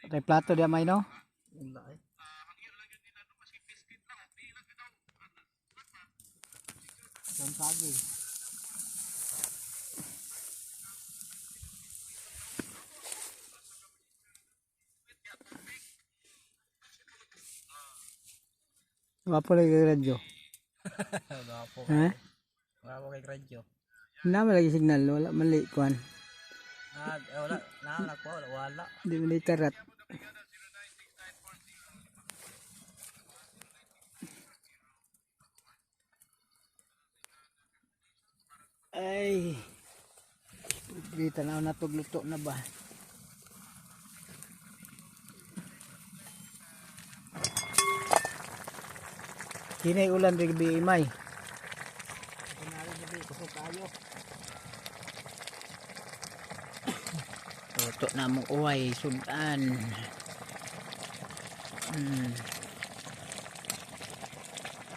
Tay plato di may no? Wala eh. Isang saging. Wapo lagi kay radyo. Wala po. Ha? Wala po kay radyo. Na lagi signal, wala mali kuan. Ah, eh, wala. Naanak po. Wala. Wala. Di man tarat. Ay. Di tanaw na to, luto na ba? Kinay ulan rin gabi imay. Kunwari gabi, kusog tayo. Luto na mong uway, sudan.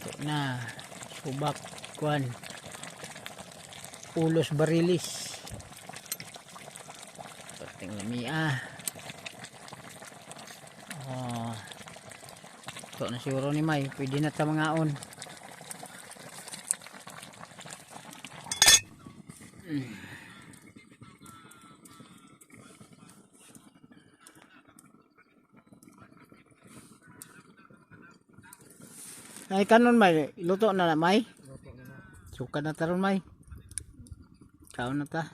Luto na. Subak, kuan. Ulos barilis. Pating lamia. Oh. Luto na siguro ni May. Pwede na ta mangaon. Ay kanon May, luto na na May. Luto na na. Suka na taron May. Kaon na ta.